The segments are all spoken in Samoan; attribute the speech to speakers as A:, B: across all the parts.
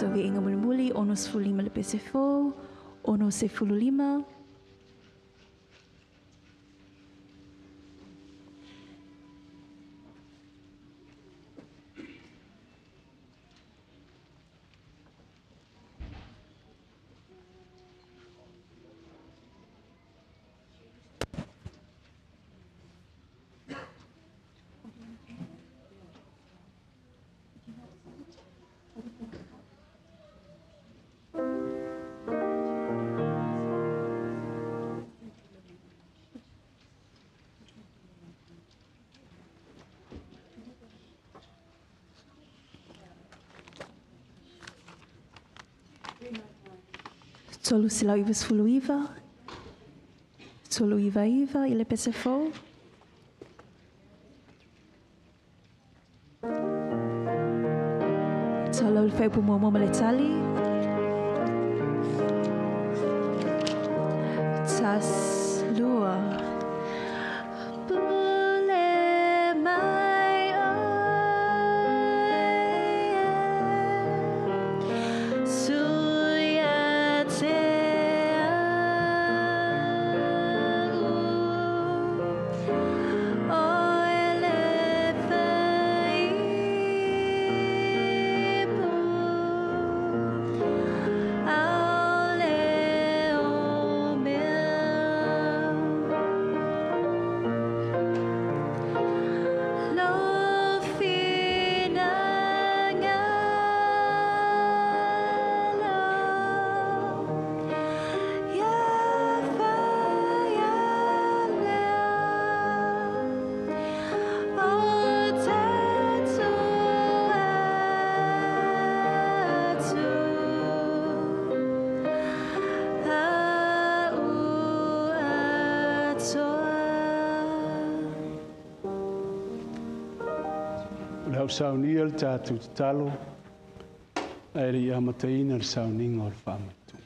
A: Tatou viiga mulimuli, 65 le pese fou, 65. 399, 399 i le pese fou. Taulau le fuaiupu muamua ma le tali. 1, 2. Pule mai oe, Suia te au, oe le faipu, au le o mea. Lo finagalo, ia faia lea, o tatou atu, au atoa.
B: O le hausaunia le tatou tatalo, ae le i amataina le sauniga o le faamatuga.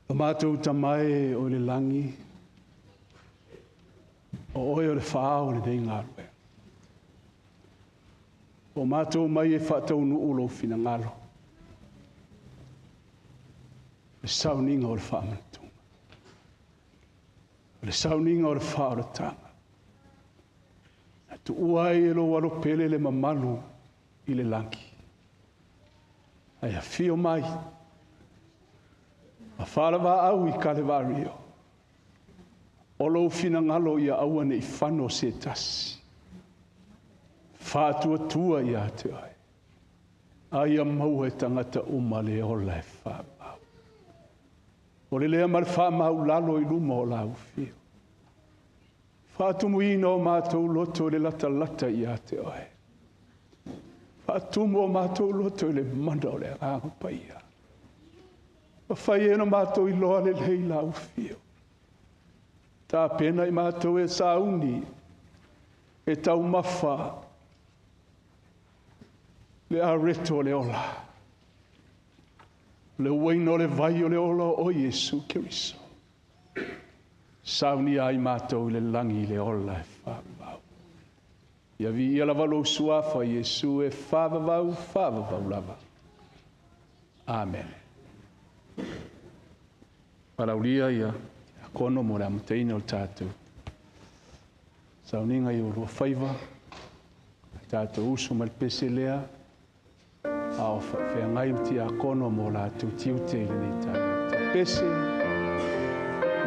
B: O matou tamae o le lagi, o oe o le whaao o le nei galuega. O matou mai e whaataunuu lou finagalo, le sauniga o le faamatuga. O le sauniga o le whaorataga. Na tuua ai e lou alo pele le mamalu i le lagi. Ai afio mai, ma whaalawa au i Kalevario. O lou finagalo ia aua ne i fano se tasi. Whaatuatua ia te oe. Ai a maua e tangata uma le ola e whaamau. O le lea ma le whaamau lalo i luma o lau fio. Whaatumuina o mātou loto le lata lata ia te oe. Whaatumu o mātou loto i le mana o le agaga paia. Ma whai e no mātou i loa le lei lau fio. Tā pena i mātou e sauni, e taumafa, le areto le ola. Le uaina o le vai o le ola o Iesu Keriso. Sauni ai mātou i le langi le ola e whaavau. Ia vi ia lava lou suafa Iesu e whaavavau, whaavavau lava. Amen. Paraulia ia, kono mo le amataina o le tātou. Sauniga i o lua faiva, tātou usu ma le pese lea, a o whaangai o tia kono mo la tau tiute i lenei tātou. Ta pese,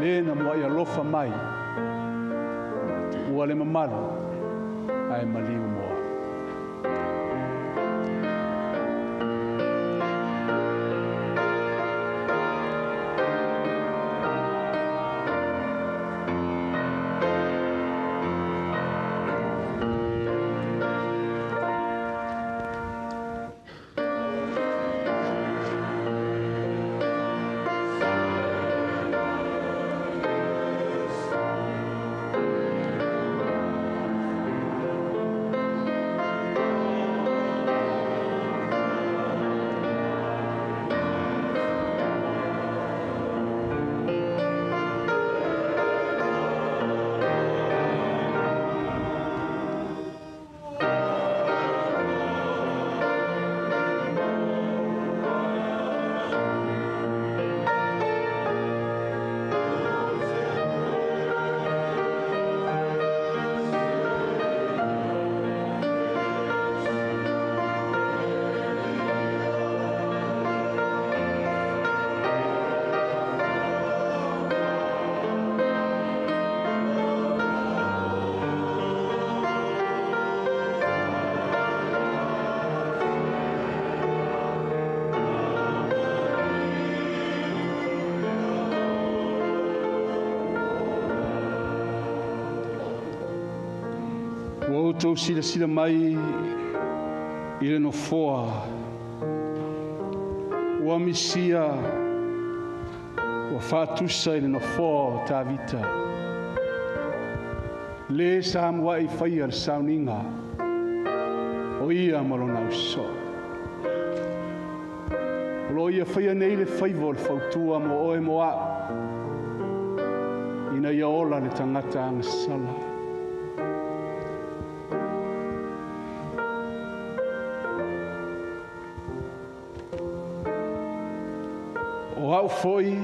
B: le na mua i alofa mai, ua le mamalu, ai maliu moa. Ua outou silasila mai i le nofoa ua misia ua faatusa i le nofoa o Tavita. Le sa muai faia le sauniga o ia ma lona uso. O lo ia faia nei le faiva o le fautua mo oe mo a'u, ina ia ola le tagata agasala. O a'u foi,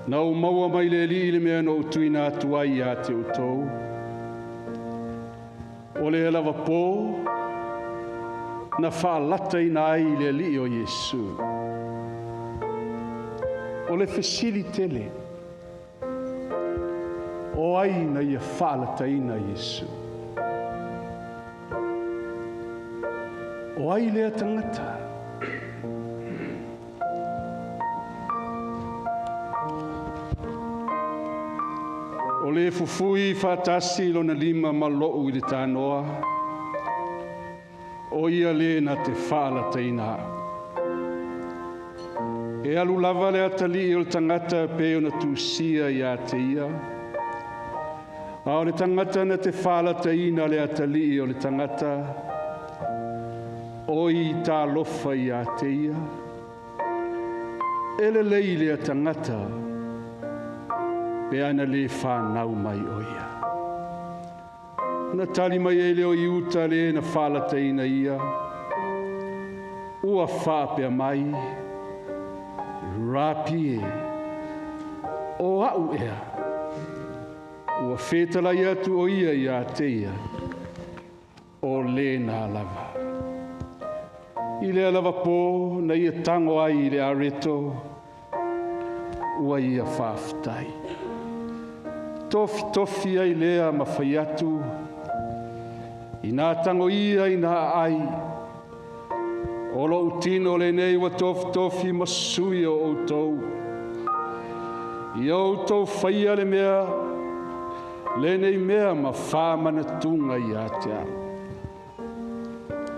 B: na ou maua mai le Alii le mea na ou tuuina atu ai ia te outou. O lea lava pō, na faalataina ai le Alii o Iesu. O le fesili tele, o ai na ia faalataina Iesu? O ai lea tagata? O le fufui faatasi lona lima ma lo'u i le tanoa, o ia lē na te faalataina a'u. E alu lava le atalii o le tagata pei ona tusia ia te ia, a o le tagata na te faalataina le atalii o le tagata, o i talofa ia te ia. E lelei lea tagata, pe ana lē whānau mai o ia. Na tali mai e leo i uta le na faalataina ia, ua faapea mai, Rapi e, o a'u ea, ua fetalai atu o ia ia te ia, o lena lava. I lea lava pō na ia tango ai i le areto, ua ia faafetai. Tofi tofi ai lea ma fai atu, ina tango ia ina ai, o lou tino lenei ua tofi tofi ma sui o outou. Ia outou faia le mea, lenei mea ma whāmanatunga ia te a'u.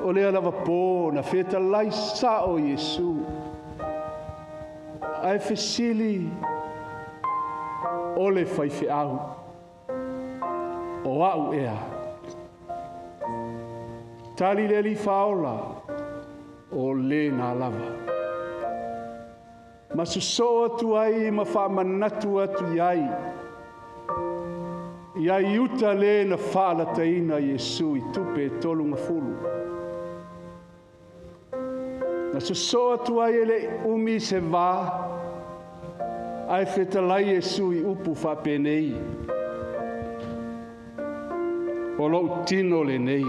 B: O lea lava pō na fetalai sa o Iesu. Ae fesili o le faifeau, o a'u ea. Tali le Alii faaola, o lena lava. Ma sosoo atu ai ma faamanatu atu i ai, ia i uta le na faalataina Iesu i tupe e 30. Na sosoo atu ai e le umi se vā, ae fetalai Iesu i upu faapenei. O lou tino lenei,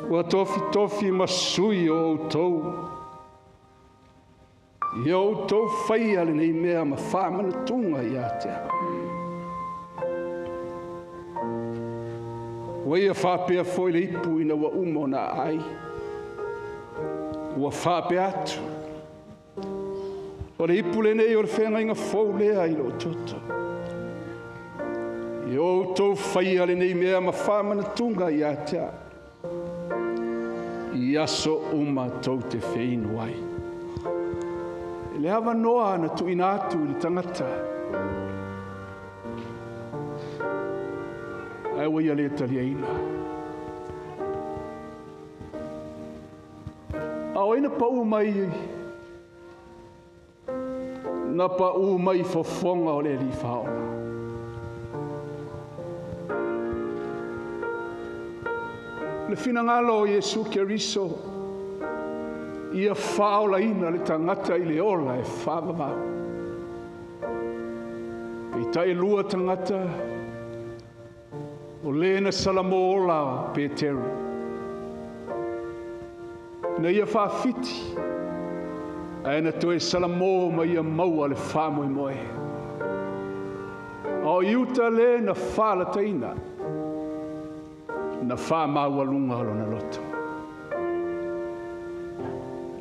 B: ua tofi tofi ma sui o outou. Ia outou faia lenei mea ma faamanatuga ia te a'u. Ua ia faapea foi le ipu ina ua uma ona aai. Ua faapea atu, o le ipu lenei o le feagaiga fou lea i lou toto. Ia outou faia lenei mea ma faamanatuga ia te a'u. I aso uma tou te feinu ai. Le avanoa na tuuina atu i le tagata. Ae ua ia le taliaina. A o ina pau mai, na pau mai fofoga o le Alii faaola. Le finagalo o Iesu Keriso, ia faaolaina le tagata i le ola e faavavau. Peitai e lua tagata, o le na salamo ola o Peteru. Na ia faafiti, ae na toe salamo ma ia maua le faamoemoe. A o Iuta le na faalataina, na faamaualuga o lona loto.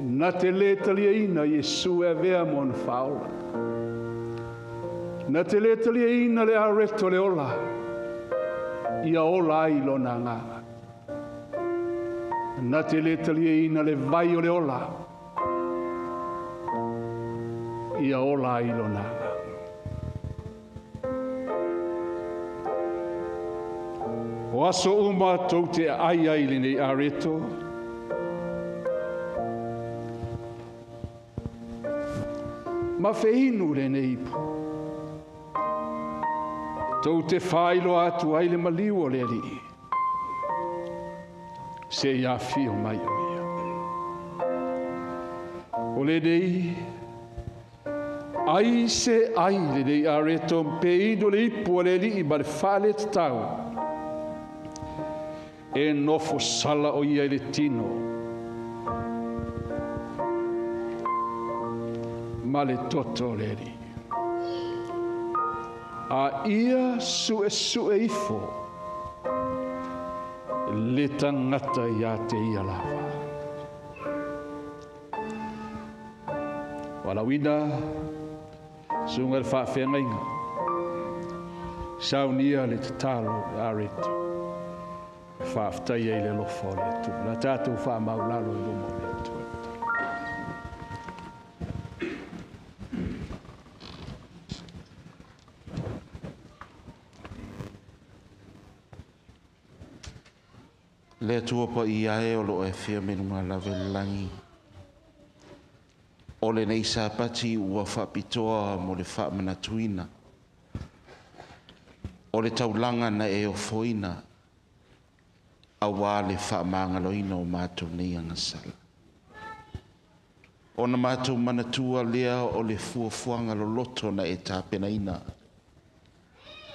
B: Na te lē taliaina Iesu e avea mo ona faaola. Na te lē taliaina le areto le ola. Ia ola ai lona agaga. Na te le taliaina le vai o le ola. Ia ola ai lona agaga. O aso uma tou te ai ai lenei areto. Ma feinu lenei ipu. Tou te whailoa atu ai le maliu o le alii. Se ia fio mai o ia. O lenei, ai se ai lenei areto pe inu le ipu o le alii ma le whale tatau. E nofo sala o ia i le tino. Ma le toto o le alii. A ia sue sue ifo le tangata ia te ia lava. Walauina sunga le whaawhengainga. Saunia le tatalo le areto. Whaaftai ai le alofa o le Atua. La tātou whaamaulalo i luma o le Atua.
C: Le Atua pa ia e o lo e fia menu ngā lave langi. O le nei sapati ua whapitoa mo le whaamanatuina. O le taulanga na e ofoina. A wā le whaamangaloina o mātou nei angasala. O na mātou manatua lea o le fuafuanga loloto na e tāpenaina.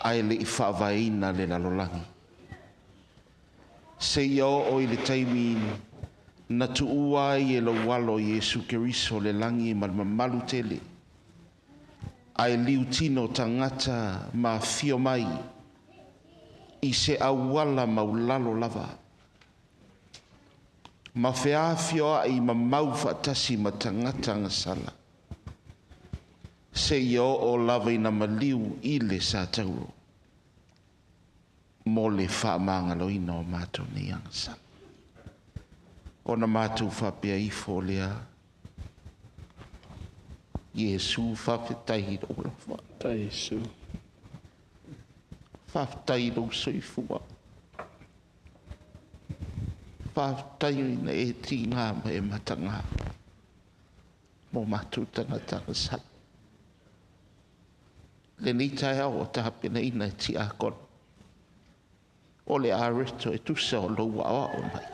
C: Ai le i whaavaina le lalolangi. Se ia o i le taimi na tuua ai e laualo Iesu Keriso le langi ma le mamalu tele. Ai liutino tangata ma fio mai i se auala maulalo lava. Ma feafio ai ma mau whaatasi ma tangata ngasala. Se ia o lava ina maliu i le sa tauro. Mo le whaamangaloina o mātou nei angasala. O na mātou whapea ifo lea. Iesu whawhetai rō lafa.
B: Ta Iesu.
C: Whawhetai rō soifua. Whawhetai ina e ti ngā ma e matanga. Mō mātou tangata angasala. Le nei tae au o tahapena ina e ti akona. O le areto e tusa o lau ao o mai.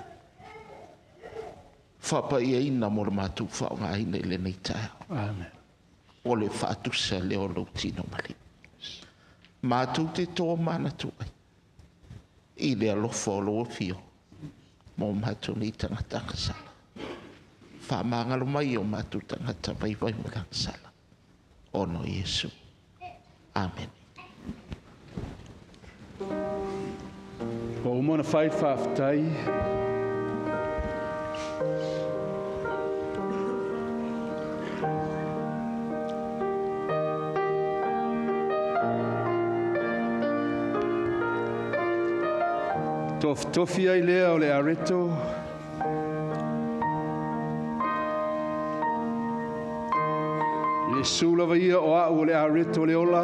C: Whapa ia ina mo le mātou whaonga aina i le nei tae.
B: Amen.
C: O le whaatusa le o lau tino mali. Mātou te tō mana tuai. I le alofa o lau whio. Mō mātou nei tangata angasala. Whaamangalo mai o mātou tangata vai vai mo angasala. Ono Iesu. Amen.
B: O umona whai whaaftai. Tofi ai lea o le areto. Iesu lava ia o au o le areto le ola.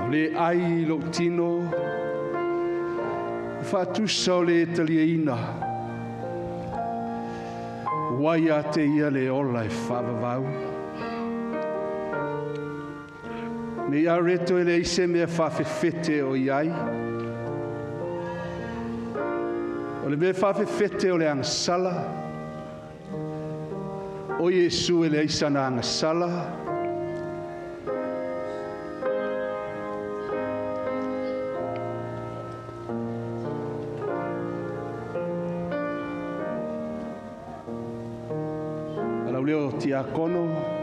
B: O le ai lo tino. Whaatusa o le taliaina. Wai a te ia le ola e whaavavau. Nei areto e le ise mea whawhewhete o iai. O le mea whawhewhete o le angasala. O Iesu e le aisa na angasala. Alau leo tiakono.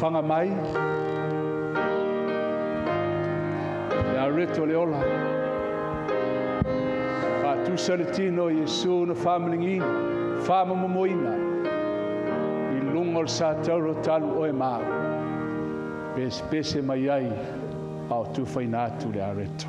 B: Faafogafoga mai, le areto le ola. Faatusa le tino Iesu na faamaligina, faamamomoina, i luga o le satauro talu oe ma au. Pesepese mai ai, a o tufaina atu le areto.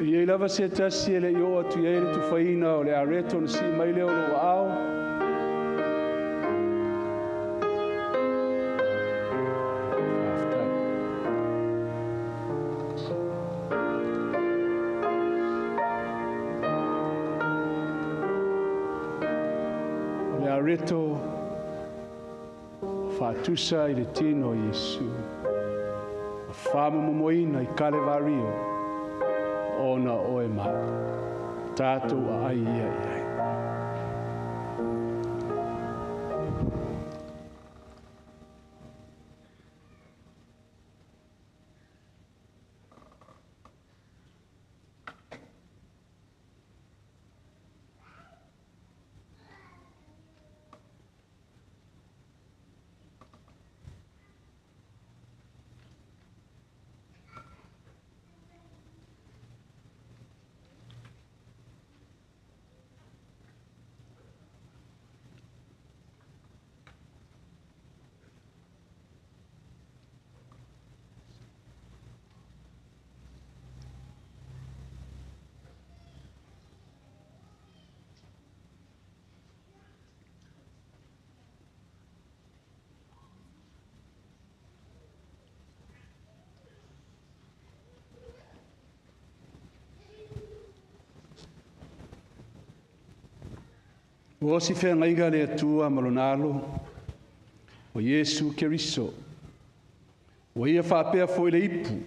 B: E iai lava se tasi e le i oo atu i ai le tufaina o le areto na sii mai lea o lou aao. Faafetai. areto faatusa i le tino o Iesu, ma faamomomoina i Kalevario, ona o oe ma a'u, tatou aai ia i ai. Ua osi feagaiga le Atua ma lona alo, o Iesu Keriso. Ua ia faapea foi le ipu,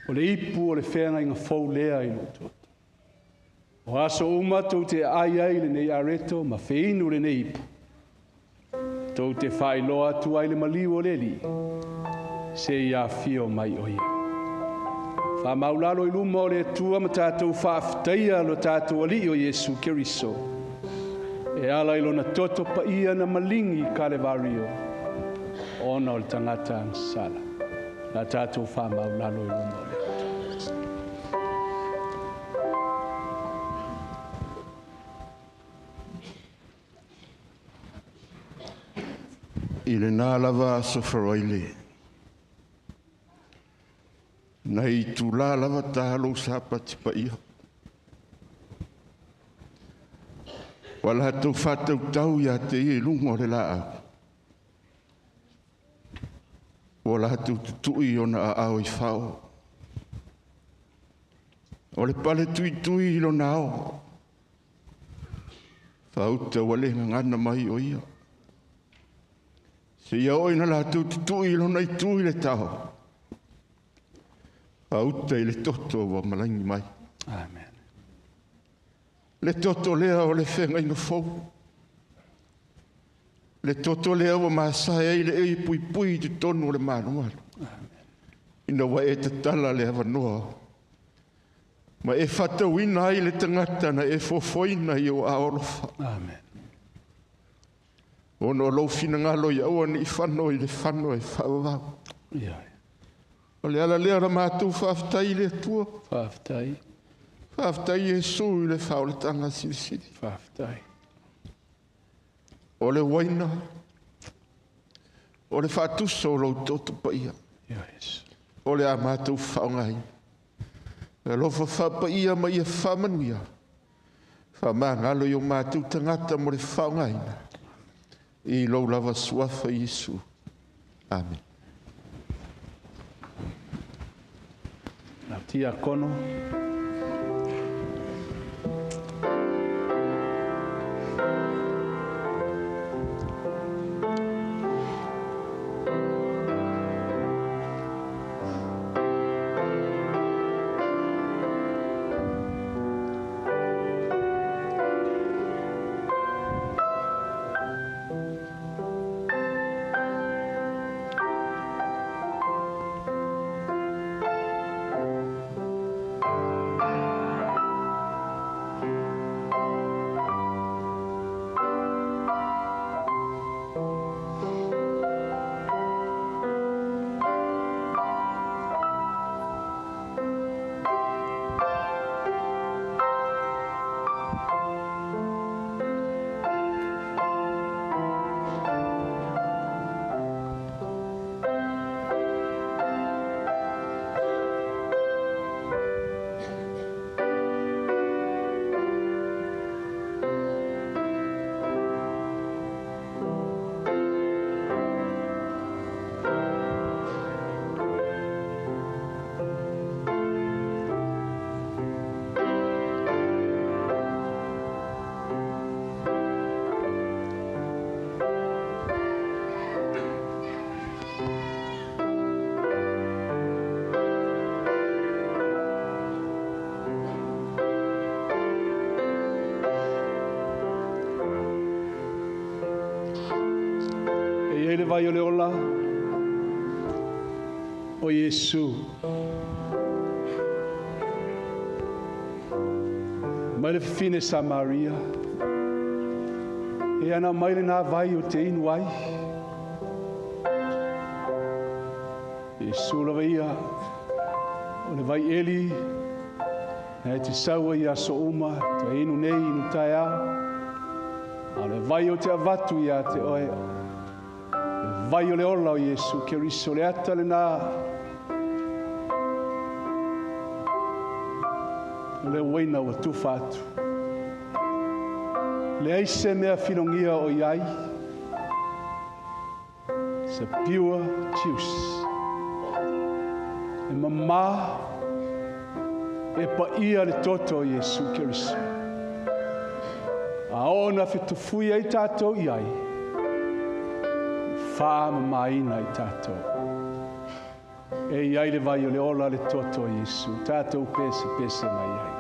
B: o le ipu o le feagaiga fou lea i lou toto. O aso uma tou te aai ai lenei areto ma feinu lenei ipu, tou te faailoa atu ai le maliu o le Alii, seia afio mai o ia. Faamaulalo i luma o le Atua ma tatou faafetaia lo tatou Alii o Iesu Keriso, e ala i lona toto paia na maligi i Kalevario, ona o le tagata agasala. La tatou faamaulalo i luma o le Atua.
D: I lena lava aso faraile, nai itulā lava ta lou sapati paia. Ua latou faatautau ia te ia i luga o le laau. Ua latou tutui ona aao i fao. O le pale tuitui i lona ao. Faauta ua le gagana mai o ia. Seia oo ina latou tutui i lona itu i le tao. Faauta i le toto ua malagi mai.
B: Amen.
D: Le toto lea o le feagaiga fou. Le toto lea ua masae ai le ei puipui i totonu o le malumalu. Ina ua e tatala le avanoa. Ma e faatauina ai le tagata na e fofoina i o aao alofa.
B: Amen.
D: Ona o lou finagalo ia aua ne i fano i le fano e faavavau.
B: Ia.
D: O le ala lea o la matou faafetai i le Atua.
B: Faafetai.
D: Faafetai Iesu i le faaolataga silisili.
B: Faafetai.
D: O le uaina, o le faatusa o lou toto paia.
B: Ia Iesu.
D: O le a matou faaaogaina. Alofa faapaia ma ia faamanuia. Faamagalo i o matou tagata mo le faaaogaina. I lou lava suafa Iesu. Amen.
B: Lau tiakono. le vai o le ola o Iesu. Mai le fine Samaria, e ana mai le nā vai o te inu ai. Iesu lava ia, o le vai eli, e te saua i aso uma, te inu nei inu tae ao. A le vai o te avatu ia te oe, le vai o le ola o Iesu Keriso, le ata le nā, o le uaina ua tufa atu. Le ai se mea filongia o iai, se pure juice. E mamā, e pa ia le toto o Iesu Keriso. A ona fitufui ai tātou i ai, wha mamaina i tātou. E iai le vai o le ola le toto o Iesu, tātou pese pese mai ai.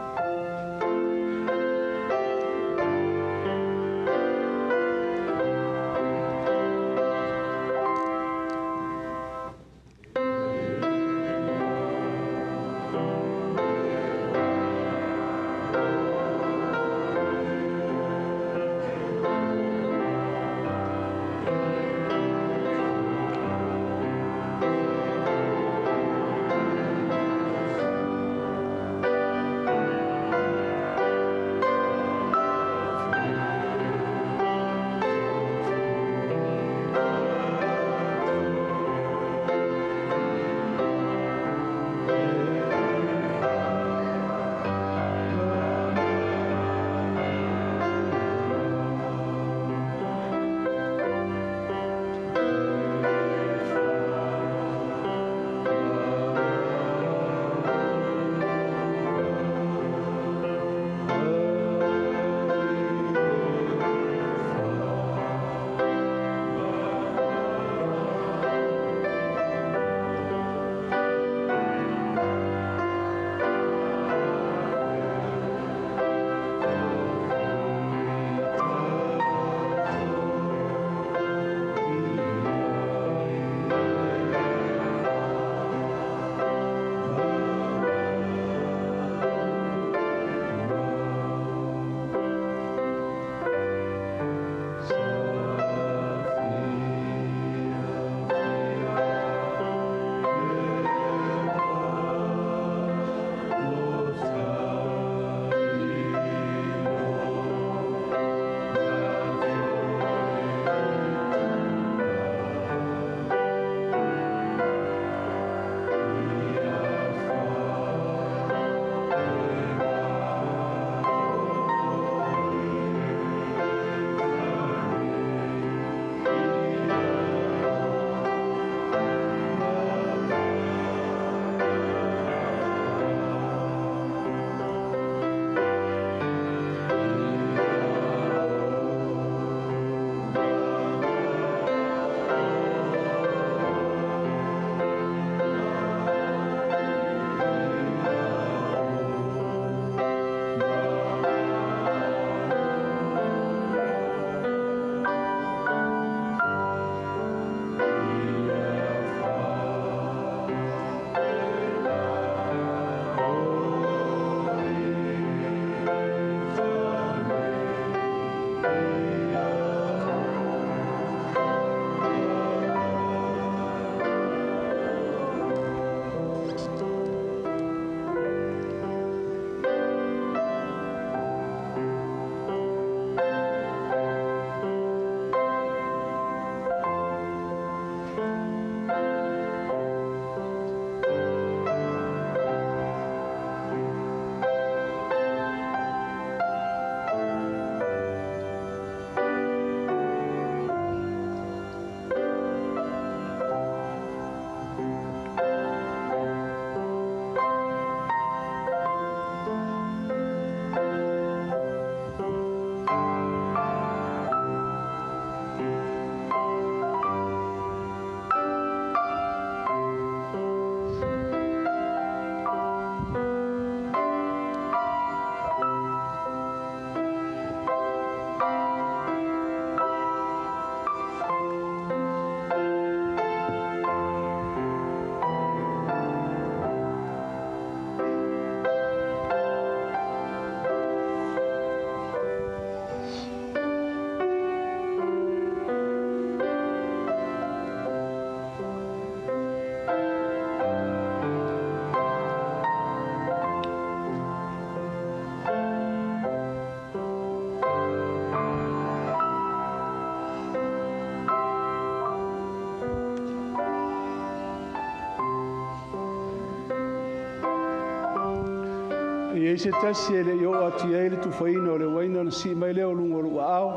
B: i ai se tasi e le i oo atu i ai le tufaina o le uaina ona sii mai lea o luga o lou aao.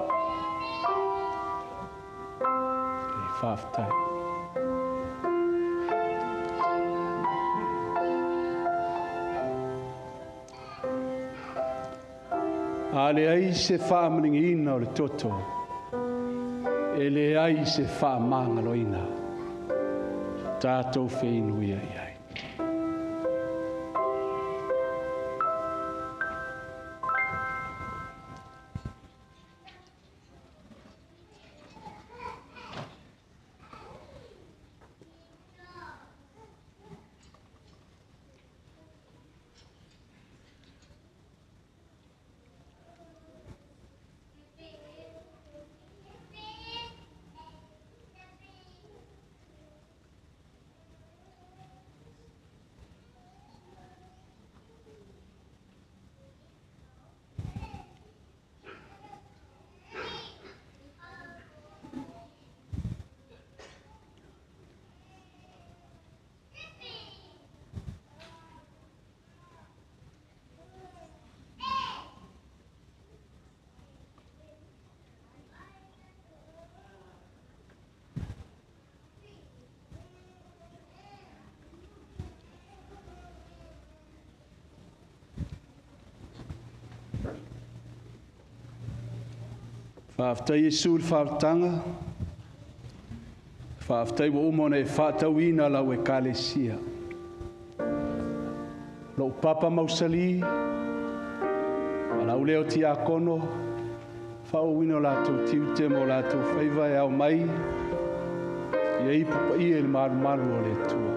B: E faafetai. A leai se faamaligiina o le toto, e leai se faamagaloina, tatou feinuia i ai. Faafetai Iesu i le faaolataga, faafetai ua uma ona e faatauina lau ekalesia. Lou papa mausali, ma lau leo tiakono, faaauauina o latou tiute ma o latou faiva e ao mai, ia ipu paia i le malumalu o le Atua.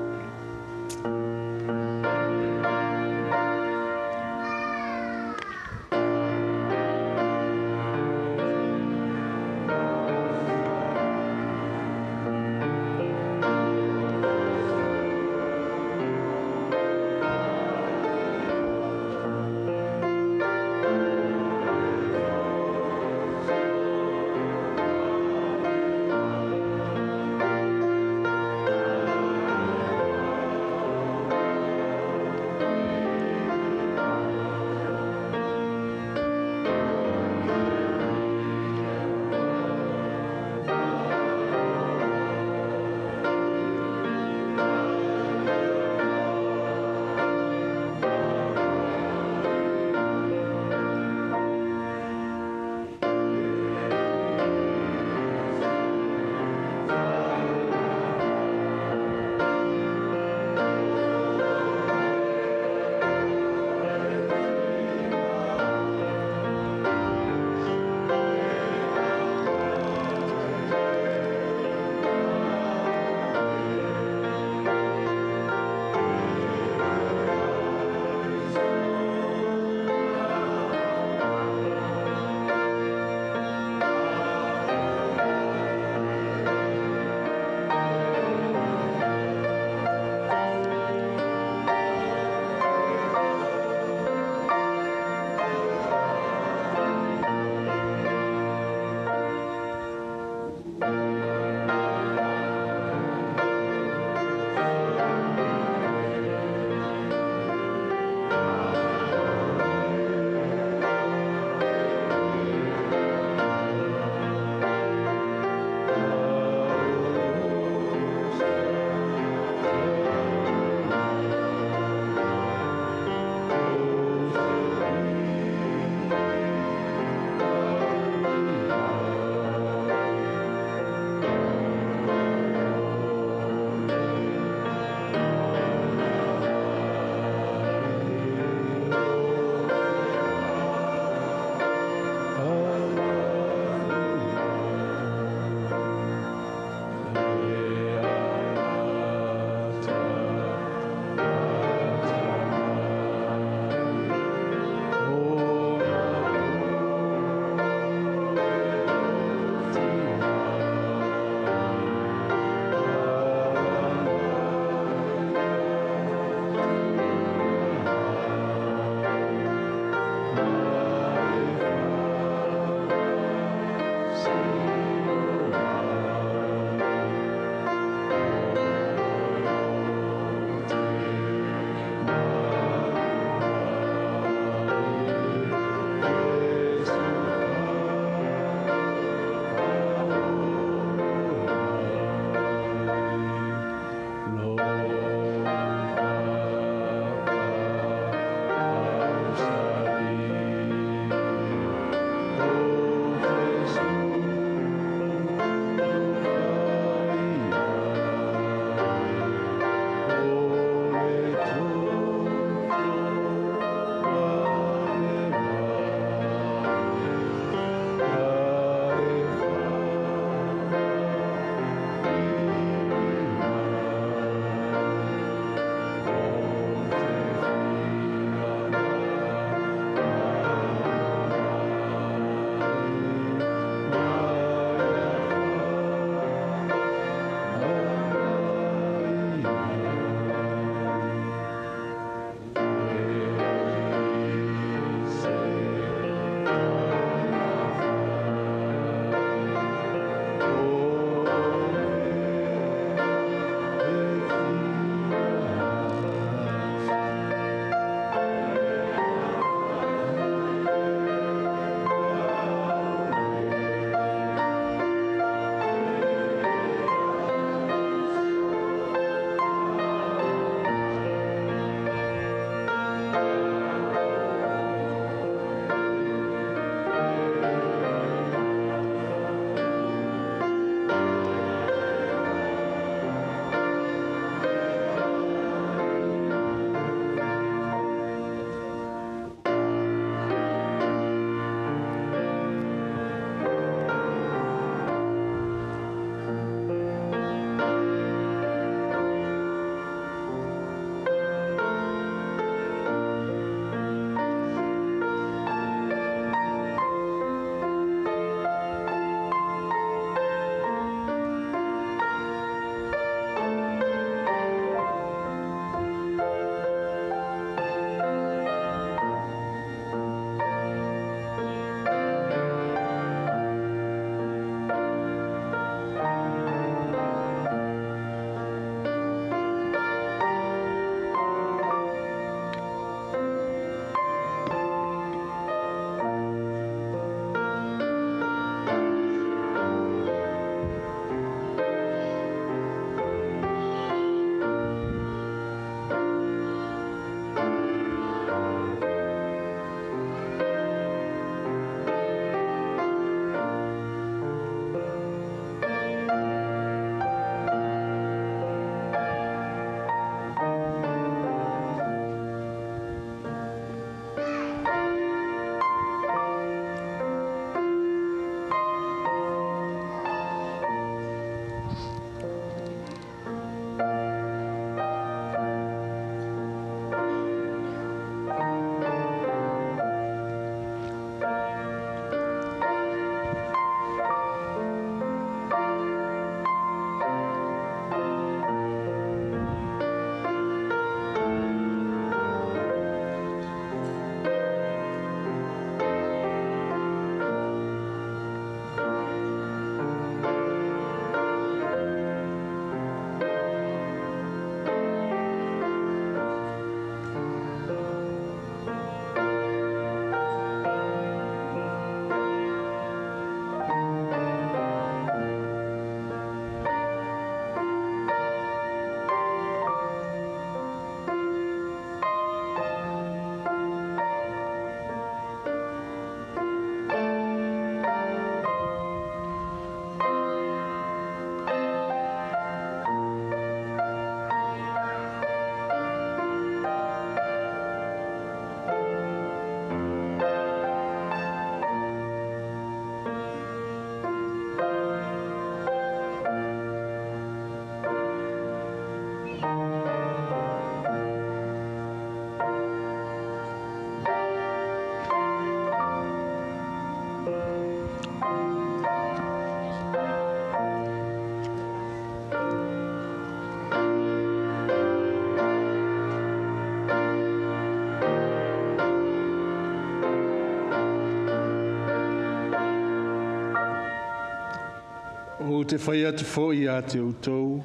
B: Ou te fai atu foi ia te outou,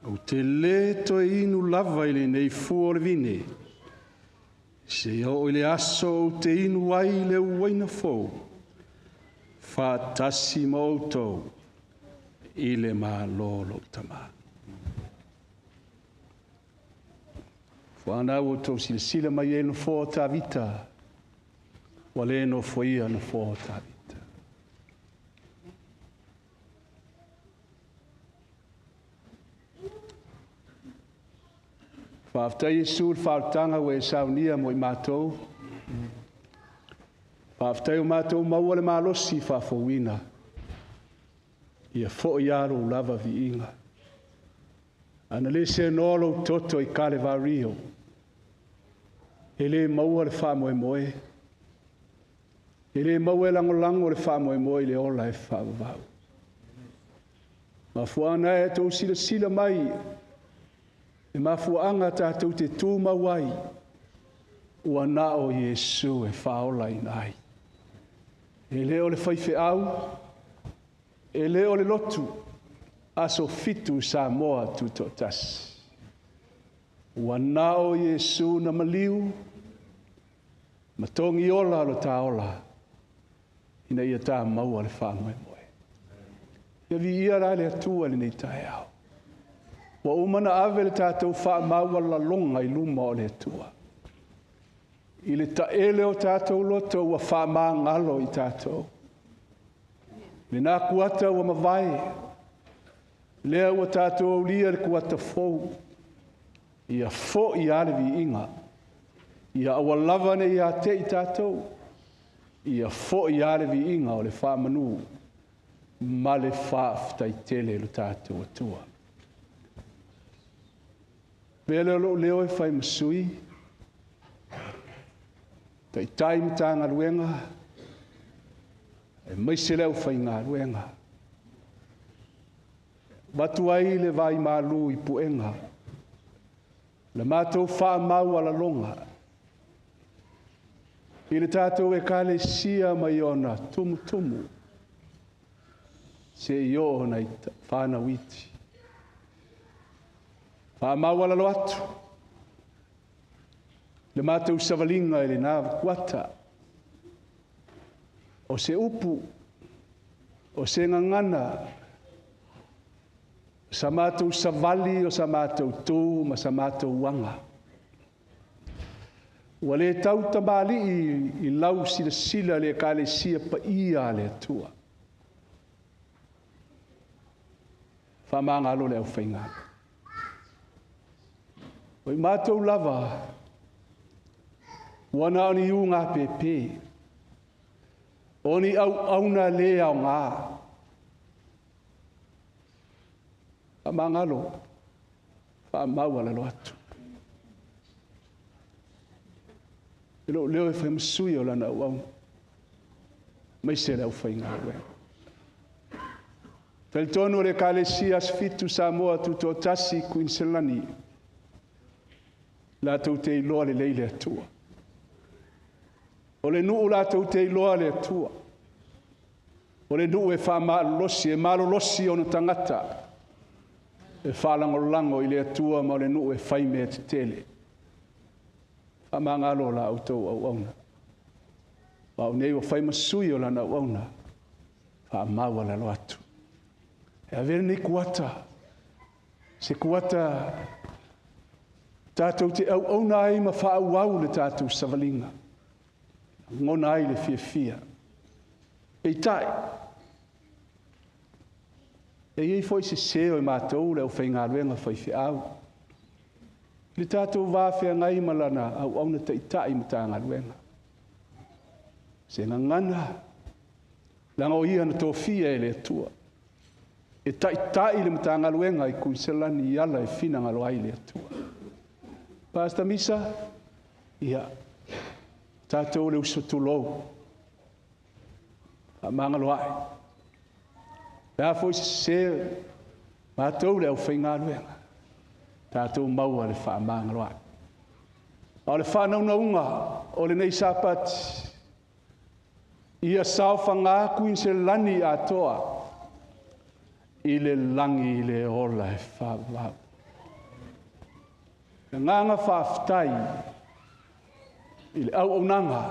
B: ou te lē toe inu lava i lenei fua o le vine, seia oo i le aso ou te inu ai i le uaina fou, faatasi ma outou i le Malo o lou Tamā. Fuana ua outou silasila mai ai i le nofoa o Tavita, ua le nofoia nofoa o Tavita. Faafetai Iesu i le faaolataga ua e saunia mo i matou. Faafetai ua matou maua le malosi faafouina. Ia foi lava lou lava viiga. Ana le seanoa lou toto i Kalevario, e le maua le faamoemoe. E le maua e lagolago le faamoemoe i le ola e faavavau. Mafuaaga e tou silasila mai e mafuaaga tatou te tumau ai, ua na o Iesu e faaolaina ai. E le o le faifeau, e le o le lotu, aso 7 Samoa tutoatasi. Ua na o Iesu na maliu, ma togi ola lo ta ola, ina ia tā maua le faamoemoe. Ia viia la le Atua i lenei taeao. Ua uma na ave le tatou faamaualaloga i luma o le Atua. I le taele o tatou loto ua faamagalo i tatou. Lena kuata ua mavae, lea ua tatou aulia le kuata fou. Ia foi lava le viiga. Ia aua lava ne i ate i tatou. Ia foi lava le viiga o le faamanu ma le faafetai tele i lo tatou Atua. Pea lea o lou leo e fai ma sui, taitai Matagaluega, e maise le aufaigaluega. Avatu ai le vai malu i puega, le matou faamaualaloga, i le tatou ekalesia mai ona tumutumu, seia oo nai whānau iti. Faamaualalo atu, le matou savaliga i lena kuata, o se upu, o se gagana, sa matou savali o sa matou tū ma sa matou aga. Ua le tautamalii i lau silasila le ekalesia paia a le Atua. Faamagalo le aufaigaluega. O i matou lava, ua na o ni iuga pepe, o ni auauna le aoga. Faamagalo, faamaualalo atu. E lou leo e fai ma sui o lana auauna, maise le aufaigaluega. Talitonu o le ekalesia Aso Fitu Samoa Tutoatasi Kuiniselani, latou te iloa lelei le Atua. O le nuu latou te iloa le Atua. O le nuu e faamalolosi, e malolosi ona tagata, e faalagolago i le Atua ma o le nuu e fai mea tetele. Faamagalo la outou auauna. Au nei ua fai ma sui o lana auauna, faamaualalo atu. E ave lenei kuata, se kuata tatou te auauna ai ma faaauau le tatou savaliga. Lagona ai le fiafia. Peitai, e i ai foi sese o i matou le aufaigaluega faifeau. Le tatou va feagai ma lana auauna taitai Matagaluega. Se gagana, leaga o ia na tofia e le Atua. E taitai le Matagaluega i Kuiniselani i ala e finagalo ai le Atua. Pastor Misa, ia, tatou le uso tulou. Faamagalo ai. Le a foi sese, matou le aufaigaluega. Tatou maua le faamagalo ai. A o le faanaunauga o lenei Sapati, ia saofaga Kuiniselani atoa. I le lagi i le ola e whaavavau. Le nganga whaaftai i le au aunanga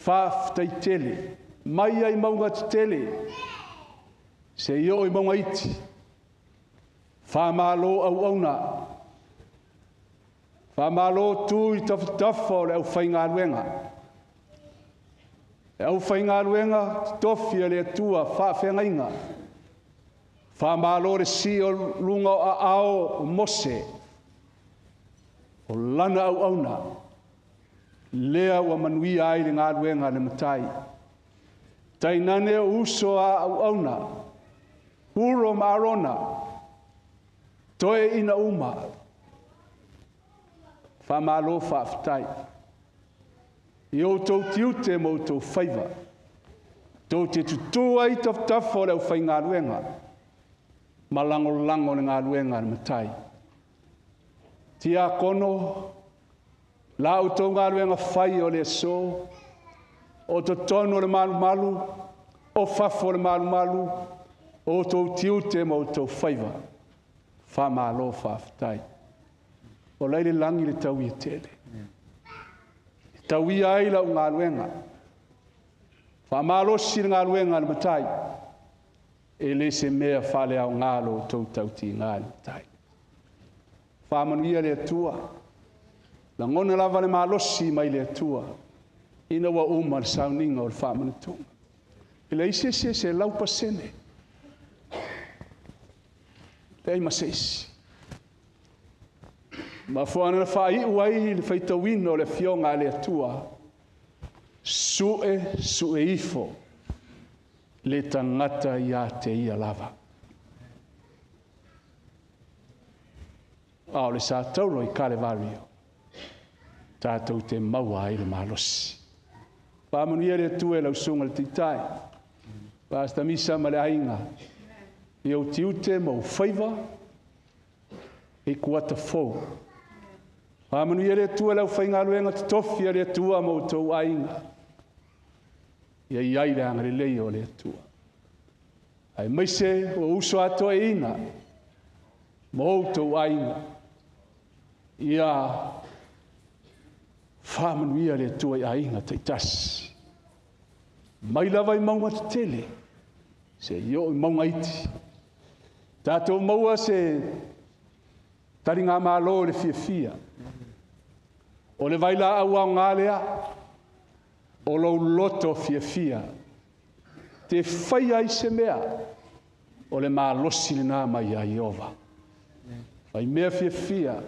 B: whaaftai tele, mai ai maunga tele, se i o i maunga iti, whamalo au auna, whamalo tū i tafatafa o le au whaingaluenga. Le au whaingaluenga, tofi a le atua, whaafengainga. Whamalo le si o lunga o ao o Mose, o lana au auna, lea ua manuia ai le galuega le matai. Tainane o uso a au auna, Huro ma Arona, toe ina uma, whamalo whaaftai. I o tau tiute mo tau faiva, tau te tutua i tafatafa o le au whaingaluenga, ma lango lango le galuega le matai. Tia kono, la o tau galuega fai o le so, o totonu o le malu malu, o fafo o le malu malu, o tau tiute mo tau faiva, whamalo whaaftai. O leile langi le tau ia tele. Tau ia ai lau galuega. Whamalosi le galuega le matai. E le se mea whale au ngalo tau tauti ngā le matai. Whamanuia le atua. Langona lava le malosi mai le atua. Ina ua uma le sauninga o le whamanatunga. E le isi se se laupa sene. Le ai maseisi. Ma fuana na whai uai le whaitawina o le fionga le atua. Sue, sue ifo. Le tangata ia te ia lava. A o le sa tauro i Kalevario. Tātou te maua ai le malosi. Whamanuia le atua e lausunga le titai. Pasta misa ma le ainga. I au tiute ma u whaiva. E kuata fou. Whamanuia le atua lau whaingaluenga te tofi a le atua ma o tau ainga. Ia iai le anga lelei o le atua. Ai maise o uso atoa e ina ma o tau ainga. Ia whamanuia le atua i ainga taitasi. Mai lava i maunga te tele. Se i o i maunga iti. Tātou maua se tari ngā mālo le fiafia. O le vaila au au ngā lea, o lau loto fiafia. Te whai ai se mea, o le mālosi le nā mai a Iova. Whai mea fiafia,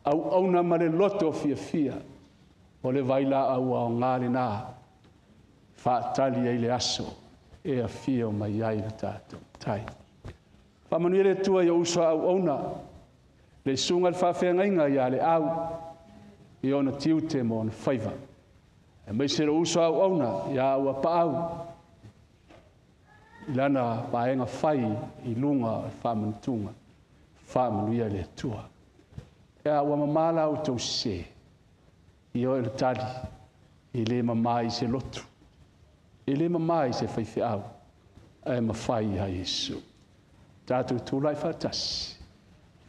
B: au auna ma le loto fiafia, o le vaila au au ngā le nā, whaatali ai le aso, e a fia o mai ai le tātou tai. Whamanuia le atua i o uso au auna, le sunga le whaafengainga ia le au, i ona tiute mo ona whaiva. E mai se uso au auna, ia au a paau, i lana paenga whai i lunga o whamanatunga, whamanuia le atua. E a ua mamala au tau se, i o le tali, i le mamai se lotu, i le mamai se whaiwhi au, e mawhai a Yesu. Tātou tūrai whatasi.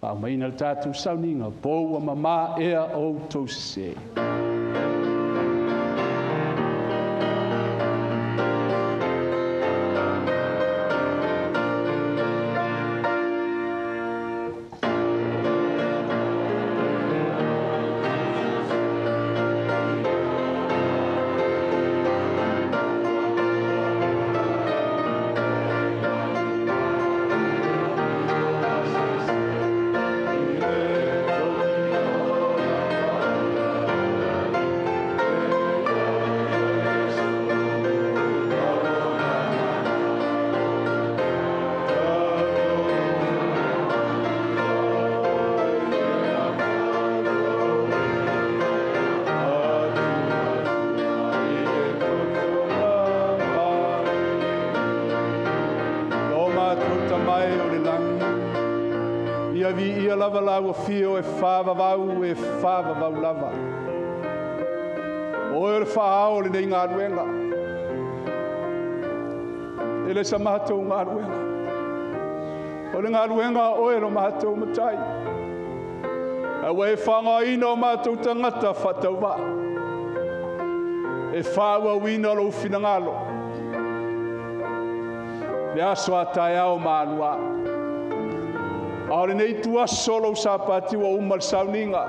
B: Whaamaina le tātou sauninga, pō ua mamā ea o tau se. Lava la ua fio e whaavavau e whaavavau lava. O e le whaao le nei ngā ruenga. E le sa mātou ngā ruenga. O le galuega a oe lo matou matai. A ua e faaaogaina o matou tagata faatauvaa e faaauauina lou finagalo le aso a taeao ma aluā. A o lenei ituaso lou Sapati ua uma le sauniga.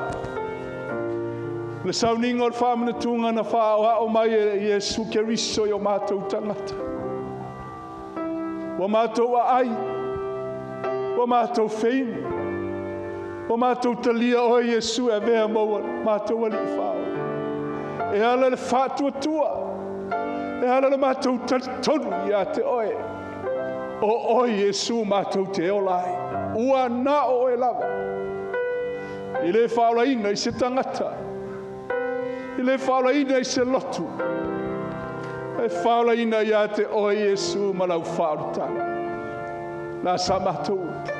B: Le sauniga o le faamanatuga na faaoao mai e Iesu Keriso i o matou tagata. Ua matou aai, ua matou feinu, ua matou talia oe Iesu e avea ma matou Alii Faaola. E ala le faatuatua, e ala le matou talitonu ia te oe. O oe Iesu matou te ola ai. Ua na o oe lava. E le faaolaina i se tagata, e le faaolaina i se lotu, e faaolaina ia te oe Iesu ma lau faaolataga. La sa matou upu,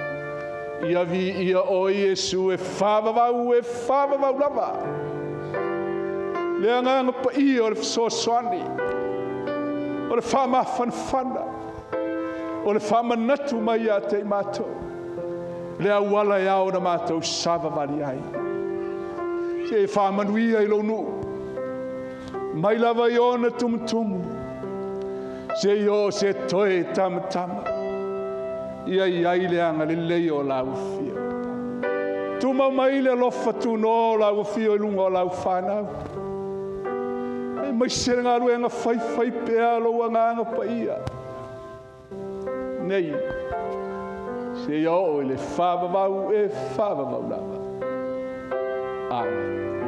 B: ia viia oe Iesu e faavavau e faavavau lava. Le agaga paia o le fesoasoani, o le faamafanafana, o le faamanatu mai ia te i matou, le auala e ao na matou savavali ai. Se e faamanuia i lou nuu, mai lava i ona tumutumu, se i o se toe tamatama, ia i ai le agalelei o lau afio. Tumau mai le alofa tunoa o lau afio i luga o lau whanau. E mai se le galuega faifai pea lou agaga paia. Nei, se ia oo i le faavavau e faavavau lava. Amen.